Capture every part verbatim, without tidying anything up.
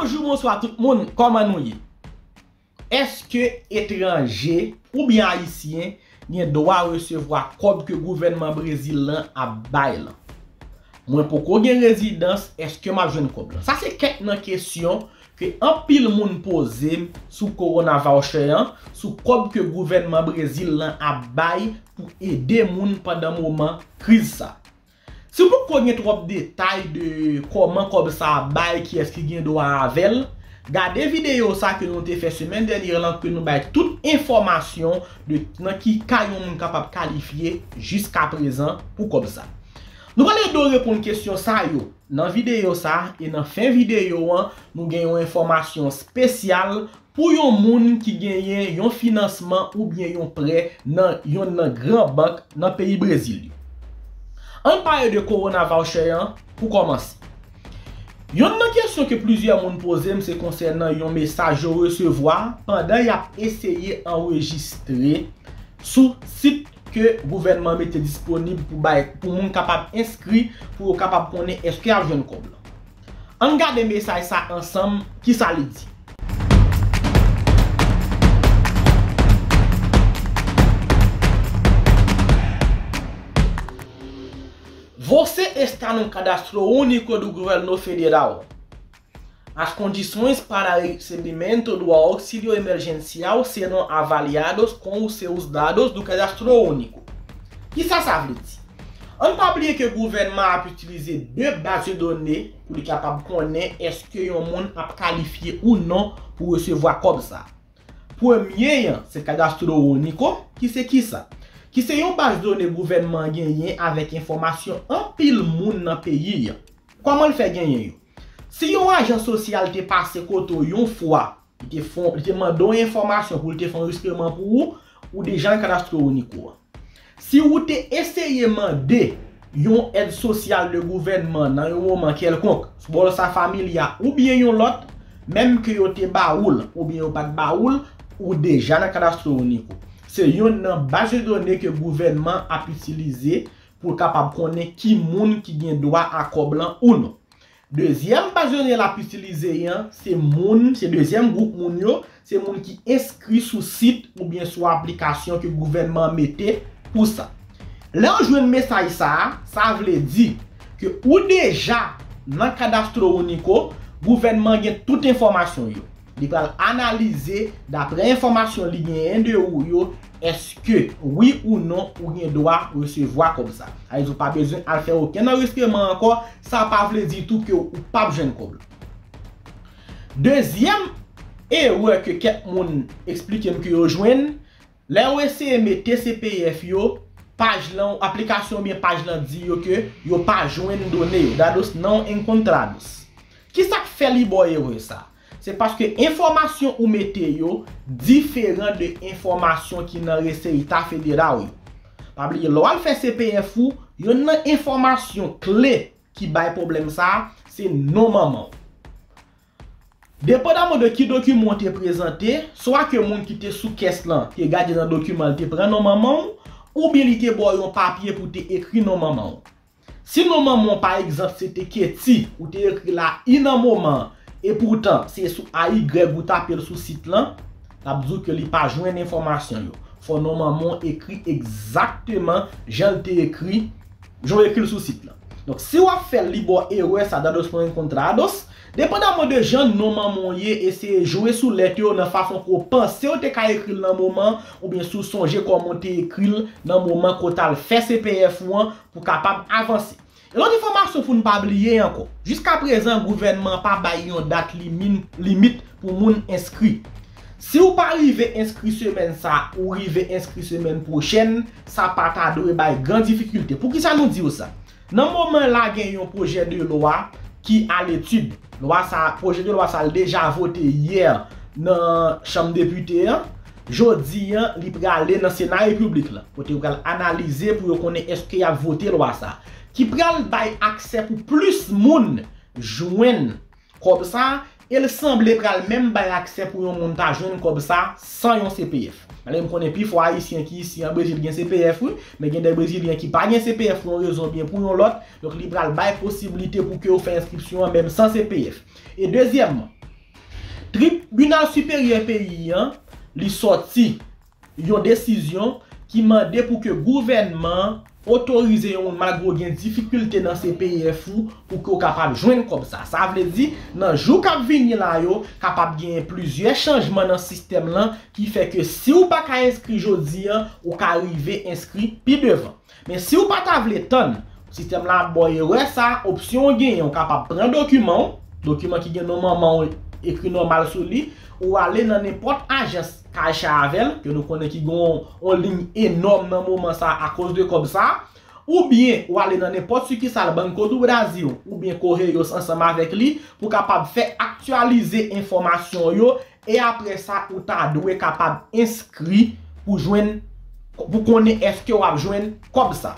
Bonjou, bonswa tout moun, kòman nou ye? Èske etranje oubyen ayisyen gen dwa resevwa kòb ke gouvènman Brezil lan ap bay lan? Mwen poko gen rezidans, èske m ap jwenn kòb lan? Sa se kèk nan kesyon ke anpil moun poze m sou Corona Voucher an, sou kòb ke gouvènman Brezil lan ap bay pou ede moun pandan moman kriz sa. Si w poko gen twòp detay de kòman kòb sa ap bay, kiyès ki gen dwa avè l, gade videyo sa ke nou te fè semèn dènyè lan, ke nou bay tout enfòmasyon de nan ki ka yon moun kapab kalifye jiska prezan pou kòb sa. Nou pral ede w reponn kesyon sa yo nan videyo sa, e nan fen videyo an, nou gen yon enfòmasyon espesyal pou yon moun ki genyen yon finansman oubyen yon prè nan yonn nan gran bank nan peyi Brezil yo. Ann pale de Corona Voucher an pou kòmanse. Yonn nan kesyon ke plizyè moun poze m se konsènan yon mesaj yo resevwa pandan y ap eseye anrejistre sou sit ke gouvènman mete disponib pou bay, pou moun kapab enskri, pou yo kapab konnen èske y ap jwenn kòb lan. Ann gade mesaj sa ansanm, kisa li di. Você está num cadastro único do governo federal. As condições para recebimento do auxílio emergencial serão avaliadas com os seus dados do cadastro único. Kisa sa vle di? Ann pa bliye ke gouvènman ap itilize de baz de done pou li kapab konnen èske yon moun ap kalifye ou non pou resevwa kòb sa. Premye an, se Cadastro Único, ki se kisa? Ki se yon baz done gouvènman genyen avèk enfòmasyon anpil moun nan peyi an. Kòman l fè genyen yo? Si yon ajan sosyal te pase kote w yon fwa, li te fon, li te mande w enfòmasyon pou l te fè yon anrejistreman pou ou, ou deja nan Cadastro Único an. Si ou te eseye mande yon èd sosyal de gouvènman nan yon moman kèlkonk, sou Bolsa Família oubyen yon lòt, menm ke yo te ba ou l oubyen yo pa t ba ou l, ou deja nan Cadastro Único. Se yonn nan baz de done ke gouvènman ap itilize pou l kapab konnen ki moun ki gen dwa a kòb lan ou non. Dezyèm baz de done l ap itilize an, se moun, se dezyèm gwoup moun yo, se moun ki enskri sou sit oubyen sou aplikasyon ke gouvènman an mete pou sa. Lè w jwenn mesaj sa a, sa vle di ke ou deja nan Cadastro Único, gouvènman an gen tout enfòmasyon yo. Li pral analize, daprè enfòmasyon li genyen de ou yo, èske wi ou non ou gen dwa resevwa kòb sa. Sa vle di ou pa bezwen al fè okenn anrejistreman ankò, sa pa vle ditou ke ou p ap jwenn kòb la. Dezyèm erè ke kèk moun eksplike m ke yo jwenn, lè yo eseye mete C P F yo, paj lan, aplikasyon oubyen paj lan di yo ke yo pa jwenn done yo, dados não encontrados. Kisa k fè li ba w erè sa? Se paske enfòmasyon ou mete yo diferan de enfòmasyon ki nan reseyta federal yo. Pa bliye, lè w al fè C P F ou, yonn nan enfòmasyon kle ki bay pwoblèm sa a, se non manman w. Depandaman de ki dokiman w te prezante, swa ke moun ki te sou kès lan te gade nan dokiman l te pran non manman w, oubyen li te ba w yon papye pou te ekri non manman w. Si non manman w, pa egzanp, se te Ketty, ou te ekri la I nan moman an, epoutan se sou A Y ou tape l sou sit lan, l ap di w ke li pa jwenn enfòmasyon yo. Fò non manman w ekri egzakteman jan l te ekri, jan w ekri l sou sit lan. Donk, si w ap fè l, li ba w erè sa, dados não encontrados, depandaman de jan non manman w ye, eseye jwe sou lèt yo nan fason ke w panse w te ka ekri l nan moman, oubyen si w sonje kòman w te ekri l nan moman ke w t al fè C P F ou an, pou w kapab avanse. E lòt enfòmasyon pou n pa bliye ankò, jiska prezan, gouvènman an pa bay yon dat limin-, limit pou moun enskri. Si w pa rive enskri semèn sa a, ou rive enskri semèn pwochèn, sa pa ta dwe bay gran difikilte. Poukisa nou di w sa? Nan moman la, gen yon pwojè de lwa ki a letid. Lwa sa, pwojè de lwa sa, l deja vote yè nan Chanm Depite an. Jodi an, li prale nan Sena Repiblik la, kote yo pral analize pou yo konnen èske y ap vote lwa sa, ki pral bay aksè pou plis moun jwenn kòb sa, e l sanble pral menm bay aksè pou yon moun ta jwenn kòb sa san yon C P F. Malgre m konnen pifò Ayisyen ki isi an Brezil gen C P F, wi, men gen de Brezilyen ki pa gen C P F pou yon rezon oubyen pou yon lòt, donk li pral bay posiblite pou ke yo fè enskripsyon an menm san C P F. E dezyèmman, Tribinal Siperyè peyi an, li sòti yon desizyon ki mande pou ke gouvènman an otorize yon moun, malgre w gen difikilte nan C P F ou, pou ke w kapab jwenn kòb sa. Sa vle di, nan jou k ap vini la yo, kapab genyen plizyè chanjman nan sistèm lan ki fè ke si w pa ka enskri jodi an, ou ka rive enskri pi devan. Men si w pa ta vle tann, sistèm la ap ba w erè sa, opsyon w genyen, w kapab pran dokiman w, dokiman ki gen non manman w ekri nòmal sou li, ou ale nan nenpòt ajans Caixa avè l, ke nou konnen ki gen yon, yon liy enòm nan moman sa akoz de kòb sa, oubyen ou ale nan nenpòt sikisal Banco do Brasil, oubyen Correios ansanm avèk li, pou kapab fè aktyalize enfòmasyon w yo, e apre sa, ou ta dwe kapab enskri pou jwenn, pou konnen èske w ap jwenn kòb sa.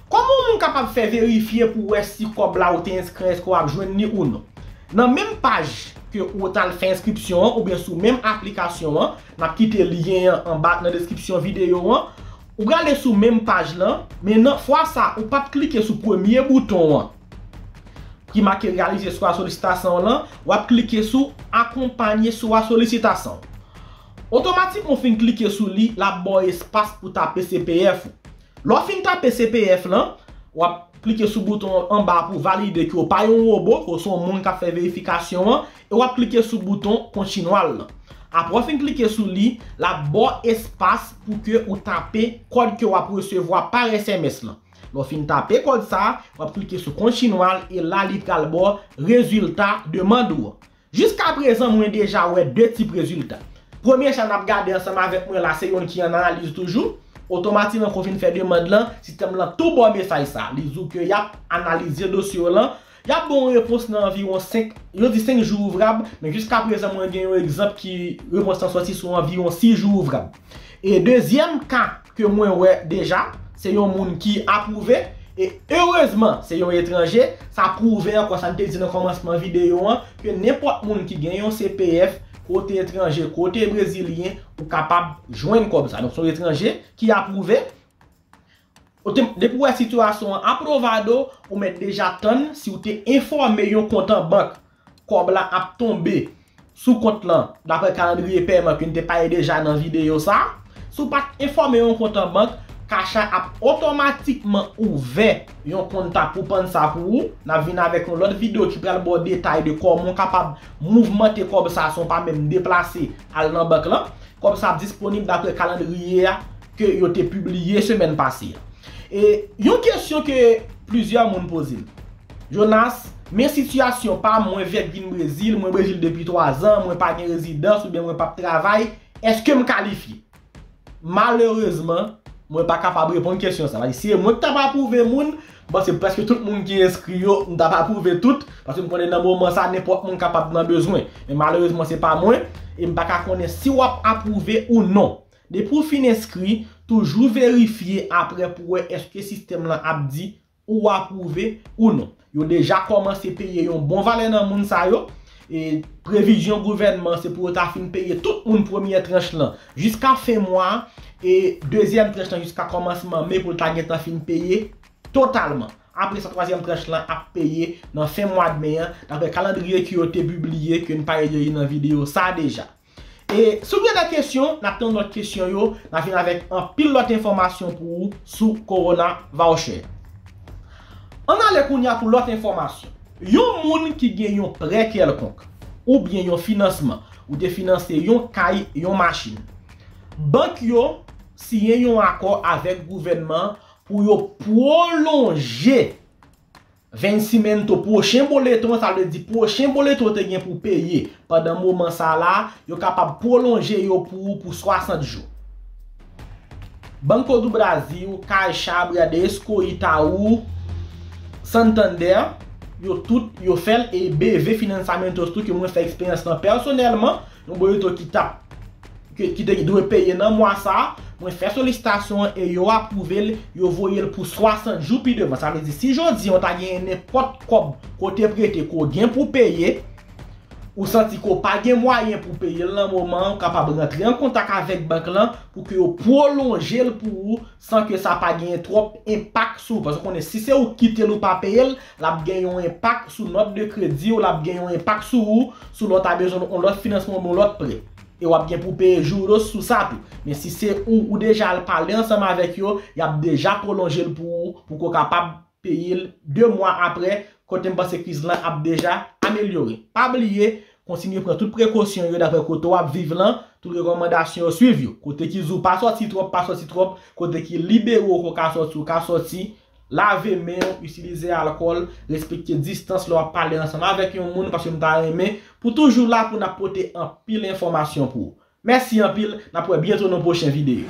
Kòman yon moun kapab fè verifye pou wè si kòb la ou te enskri an, èske w ap jwenn li ou non? Nan menm paj ke ou t al fè enskripsyon an, oubyen sou menm aplikasyon an, n ap kite lyen an anba nan deskripsyon videyo an, ou prale sou menm paj lan, men nan fwa sa, ou p ap klike sou premye bouton an ki make réaliser sua solicitação lan, w ap klike sou akonpanye sua solicitação. Otomatikman, w fin klike sou li, l ap ba w espas pou tape C P F ou. Lè w fin tape C P F lan, w ap klike sou bouton anba pou valide ke w pa yon wobo, ke w se yon moun k ap fè verifikasyon an, e w ap klike sou bouton continuar lan. Apre w fin klike sou li, l ap ba w espas pou ke ou tape kòd ke w ap resevwa pa S M S lan. Lè w fin tape kòd sa, w ap klike sou continuar e la li pral ba w rezilta demann ou an. Jiskaprezan, mwen deja wè de tip rezilta. Premye sa n ap gade ansanm avèk mwen la, se youn ki an analiz toujou. Otomatikman, kan w fin fè demann lan, sistèm lan tou ba w mesaj sa. Li di w ke y ap analize dosye w lan. Y ap ba w yon repons nan anviwon senk, yo di senk jou ouvrab, men jiskaprezan, mwen gen yon egzanp ki repons lan sòti sou anviwon sis jou ouvrab. E dezyèm ka ke mwen wè deja, se yon moun ki apwouve, e erezman, se yon etranje, sa pwouve ankò sa n te di nan kòmansman videyo an, ke nenpòt moun ki gen yon C P F, ke w te etranje, ke w te brezilyen, ou kapab jwenn kòb sa. Donk, se yon etranje ki apwouve. Ou te, depi w wè sitiyasyon an apwouve, ou mèt deja tann si w te enfòme yon kont an bank, kòb la ap tonbe sou kont lan, daprè kalandriye pèman ke n te pale deja nan videyo sa. Si w pa t enfòme yon kont an bank, Caixa ap otomatikman ouvè yon kont pou pann sa pou ou. N ap vin avèk yon lòt videyo ki pral ba w detay de kòman w kapab mouvmante kòb sa san w pa menm deplase al nan bank lan. Kòb sa ap disponib daprè kalandriye a ke yo te pibliye semèn pase a. E yon kesyon ke plizyè moun poze m. Jonas, men sitiyasyon pa m, mwen fèk vin Brezil, mwen Brezil depi twa zan, mwen pa gen rezidans oubyen mwen p ap travay, èske m kalifye? Malerezman, mwen pa kapab reponn kesyon sa. Paske si se mwen ki t ap apwouve moun, bon, se prèske tout moun ki enskri yo, m t ap apwouve tout, paske m konnen nan moman sa, nenpòt moun kapab nan bezwen. Men malerezman, se pa mwen, e m pa ka konnen si w ap apwouve ou non. Depi w fin enskri, toujou verifye apre pou w wè èske sistèm lan ap di ou apwouve ou non. Yo deja kòmanse peye yon bon valè nan moun sa yo. E previzyon gouvènman se pou yo ta fin peye tout moun premyè tranch lan jiska fen mwa a, e dezyèm tranch lan jiska kòmansman me pou l ta gentan fin peye totalman. Apre sa, twazyèm tranch lan ap peye nan fen mwa de me an, daprè kalandriye ke yo te pibliye, ke n pale de li nan videyo sa deja. E si w gen lòt kesyon, n ap tann lòt kesyon yo, n ap vin avèk anpil lòt enfòmasyon pou ou sou Corona Voucher. Ann ale kounye a pou lòt enfòmasyon. Yon moun ki gen yon prè kèlkonk, oubyen yon finansman, ou te finanse yon kay, yon machin. Bank yo siyen yon akò avèk gouvènman an pou yo pwolonje vencimento, pwochen boleto an, sa vle di pwochen boleto w te gen pou peye pandan moman sa la, yo kapab pwolonje yo pou ou pou swasant jou. Banco do Brasil, Caixa, Bradesco, Itaú, Santander, yo tout, yo fè l, e B V Financiamentos tou, ke mwen fè eksperyans lan pèsonèlman, yon boleto ki t ap, ke, ki te dwe peye nan mwa sa a, mwen fè solisitasyon an e yo apwouve l, yo voye l pou swasant jou pi devan. Sa vle di, si jodi a w ta genyen nenpòt kòb ke w te prete, ke w gen pou peye, ou santi ke w pa gen mwayen pou peye l nan moman an, ou kapab rantre an kontak avèk bank lan pou ke yo pwolonje l pou ou san ke sa pa genyen twòp enpak sou ou. Paske w konnen, si se ou kite l ou pa peye l, l ap gen yon enpak sou nòt de kredi w, l ap gen yon enpak sou ou, sou lè w ta bezwen yon lòt finansman oubyen yon lòt prè. E w ap gen pou peye juros sou sa tou. Men si se ou, ou deja al pale ansanm avèk yo, y ap deja pwolonje l pou ou, pou ke w kapab peye l de mwa apre, kote m panse kriz lan ap deja amelyore. Pa bliye, kontinye pran tout prekosyon yo daprè kote w ap viv lan, tout rekòmandasyon yo, swiv yo. Kote ki di w pa sòti twòp, pa sòti twòp, kote ki libere w ke w ka sòti, ou ka sòti, lave men w, itilize alkòl, respekte distans lè w ap pale ansanm avèk yon moun, paske m ta renmen pou toujou la pou n ap pote anpil enfòmasyon pou ou. Mèsi anpil, n ap wè byento nan pwochen videyo.